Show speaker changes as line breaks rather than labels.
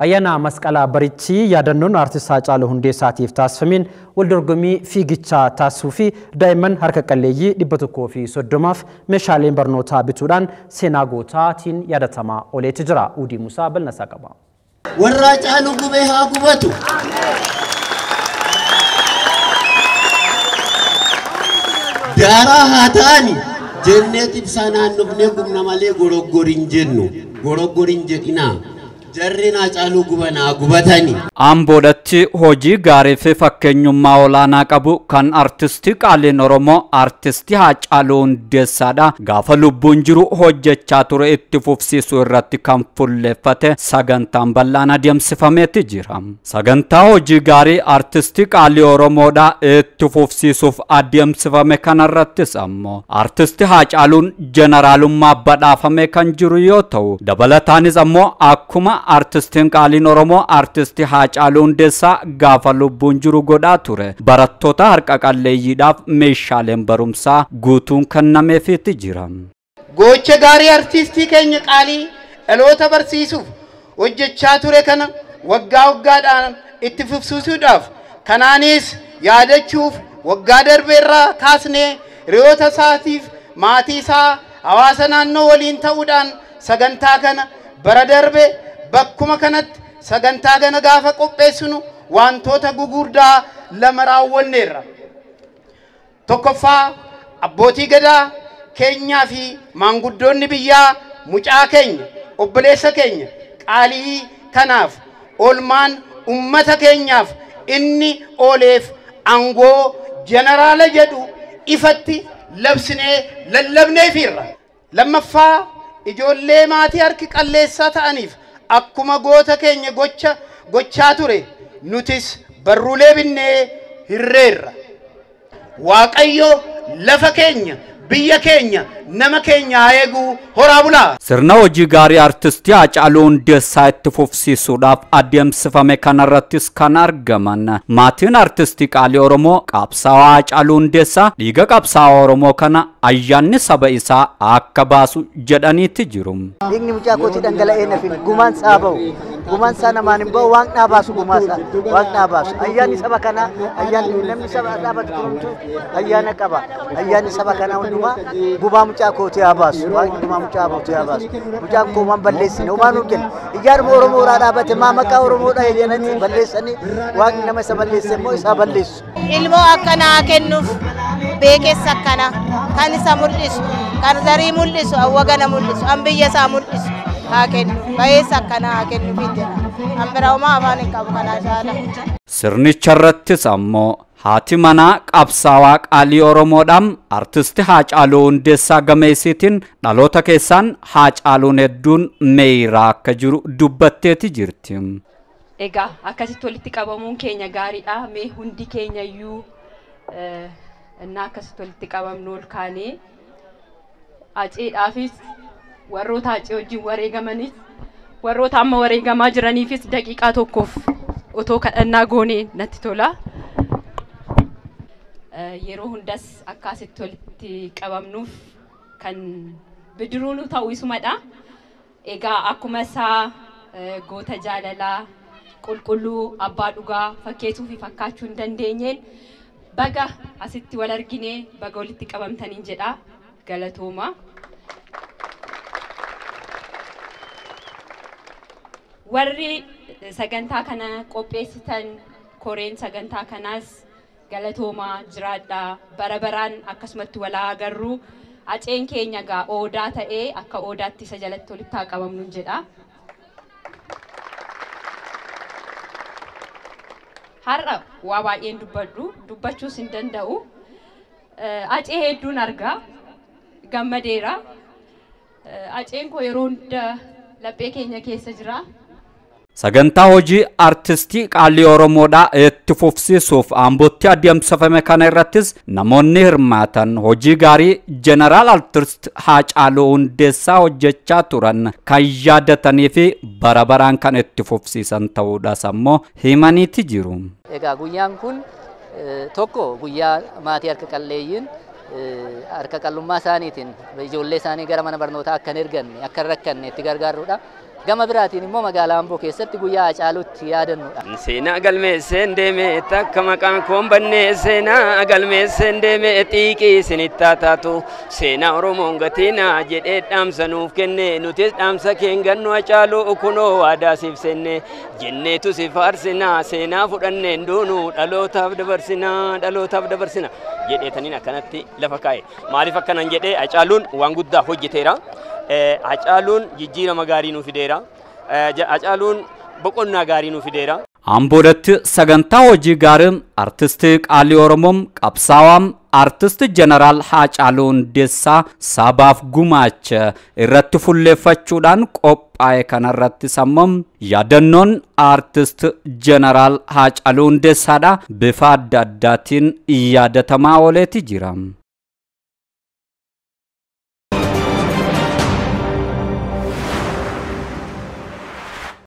Ayyaana Masqalaa barichi yaadannoon Aartist Haacaaluu Hundeessaatiif taasifameen waldorgommii fiigichaa taasisuu fi daa'imman harka qalleeyyii 130f meeshaaleen barnootaa bituudhaan seenaa gootaatiin yaadatamaa ooleeti jira. Udii Musaa bal'inasaa qaba.
Warra Haacaaluu gubee haa gubatu. Daaraa haa ta'ani jennee ibsaa naannofnee gubna malee goroggorin jennu goroggorin jedhinaa. Jarreen Haacaaluu gubanaa gubatani.
Amboodatti hojii gaarii fi fakkeenyummaa olaanaa qabu kan artistii qaaliin Oromoo artistii Haacaaluu Hundeessaadha. Gaafa lubbuun jiru hojjechaa ture itti fufsiisuu irratti kan fuulleeffate sagantaan bal'aan adeemsifameeti jira. Sagantaa hojii gaarii artistii qaalii Oromoodha itti fufsiisuuf adeemsifame kanarrattis ammoo artistii Haacaaluun jeneraalummaa badhaafame kan jiru yoo ta'u, dabalataanis ammoo akkuma artistiin qaaliin Oromoo artistii Haacaaluu Hundeessaa gaafa lubbuun jiru godhaa ture barattoota harka qalleeyyiidhaaf meeshaaleen barumsaa guutuun kennameefiitti jira.
Gocha gaarii artistii keenya qaalii dhaloota barsiisuuf hojjechaa ture kana waggaa waggaadhaan itti fufsiisuudhaaf kanaanis yaadachuuf waggaa darbeerraa kaasnee hiriyoota isaatiif maatii isaa hawaasa naannoo waliin ta'uudhaan sagantaa kana bara darbe bakkuma kanatti sagantaa kana gaafa qopheessinu wantoota gugurdaa lama raawwanneerra. Tokkoffaa, abbootii gadaa keenyaa fi maanguddoonni biyyaa mucaa keenya obboleessa keenya qaalii kanaaf oolmaan ummata keenyaaf inni ooleef aangoo jeneraala jedhu ifatti labsinee lallabneefiirra. Lammaffaa, ijoollee maatii harki qalleessaa ta'aniif akkuma goota keenya gochaa ture nutis barruulee binnee hirreerra. Waaqayyo lafa keenya biyya keenya nama keenya haa eegu, horaa bulaa.
Sirna hojii gaarii artistii Haacaaluu Hundeessaa itti fufsiisuudhaaf adeemsifame kanarrattis kan argaman maatiin artistii qaalii Oromoo qabsaa'aa Haacaaluu Hundeessaa dhiiga qabsaa'aa Oromoo kana ayyaanni saba isaa akka baasu jedhaniitti jiru.
Dhiigni mucaa kootii dhangala'ee nafin gumaan isaa ba'u, gumaan isaa namaan hin ba'u, waaqni haa baasu gumaa isaa, waaqni haa baasu. Ayyaanni saba kanaa, ayyaanni namni saba dhaabatu hundumtuu ayyaana qaba. Ayyaanni saba kanaa hundumaa gumaa mucaa kootii haa baasu, waaqni gumaa mucaa kootii haa baasu. Mucaan koo waan balleessine homaa nuuf kenna. Ijaan Oromoo irraa dhaabate maa maqaa Oromoo dhahee jedhanii balleessanii waaqni nama isa balleesse immoo isaa balleessu.
Ilmoo akkanaa kennuuf beekessa akkana kan isa mul'isu, kan zarii mul'isu, awwagana mul'isu, an biyya isaa mul'isu haa kennu, bayeessa akkanaa haa kennuuf hin jedha. An bira homaa afaan hin qabu kanaa caala.
Sirnicharrattis ammoo haati manaa qabsaawaa qaalii Oromoodhaan artistii Haacaaluu Hundeessaa gameessiitiin dhaloota keessaan Haacaaluun hedduun meeyiraa akka jiru dubbatteeti jirti.
Egaa akkasitti walitti qabamuun keenya gaariidha. Mee hundi keenya iyyuu innaa akkasitti walitti qabamnu ol kaanee Haceedhaafis warroota Hacee wajjin wareegamanis warroota amma wareegamaa jiraniifis daqiiqaa tokkoof otoo kadhannaa goonee natti tola. Yeroo hundas akkasitti walitti qabamnuuf kan bidiruu nu ta'u isumadha. Egaa akkuma isaa goota jaalalaa qulqulluu abbaa dhugaa fakkeessuu fi fakkaachuu hin dandeenyeen baga asitti wal arginee baga walitti qabamtaniin jedha. Galatooma. Warri sagantaa kana qopheessitan koreen sagantaa kanaas galatoomaa jiraadhaa. Bara baraan akkasumatti wal haa agarru. Haceen keenya gaa odaa ta'ee akka odaatti isa jalatti walitti haa qabamnu jedha. Har'a waa baay'een dubbadhu, dubbachuus hin danda'u. Hacee hedduun argaa, gammadeera. Haceen koo yeroo hunda laphee keenya keessa jira.
Sagantaa hojii artistii qaalii Oromoodhaa itti fufsiisuuf Ambootti adeemsifame kana irrattis namoonni hirmaatan hojii gaarii jeneraal artist Haacaaluu Hundeessaa hojjechaa turan kan yaadatanii fi bara baraan kan itti fufsiisan ta'uudhaas ammoo himaniiti jiru.
Egaa guyyaan kun tokko guyyaa maatii harka qalleeyyiin harka qallummaa isaaniitiin ijoollee isaanii gara mana barnootaa akka hin erganne akka hin rakkanne itti gargaarudha. Gama biraatiin immoo magaalaa Amboo keessatti guyyaa Haacaaluutti yaadannudha.
Seenaa galmeesseen deeme takka maqaan koon banne, seenaa galmeesseen deeme xiiqii isinittaa taatu, seenaa Oromoon gatiina jedhee dhaamsa nuuf kenne. Nutis dhaamsa keen gannu Hacaaluu, kunoo waadaa siif seenne jenneetu si faarsinaa, seenaa fudhanneen duunu dhalootaaf dabarsinaa, dhalootaaf dabarsina jedheetaniin akkanatti lafa kaa'e. Maaliif akkanan jedhee? Hacaaluun waan guddaa hojjeteera. Hacaaluun jijjiirama gaarii nuu fideera. Hacaaluun boqonnaa gaarii nuu fideera.
Amboodatti sagantaa hojii gaarii artistii qaalii Oromoom qabsaawaan artist Jeneraal Haacaaluu Hundeessaa sabaaf gumaacha irratti fulleeffachuudhaan qophaa'e kanarratti sammum yaadannoon artist Jeneraal Haacaaluu Hundeessaadha bifa adda addaatiin yaadatamaa ooleeti jira.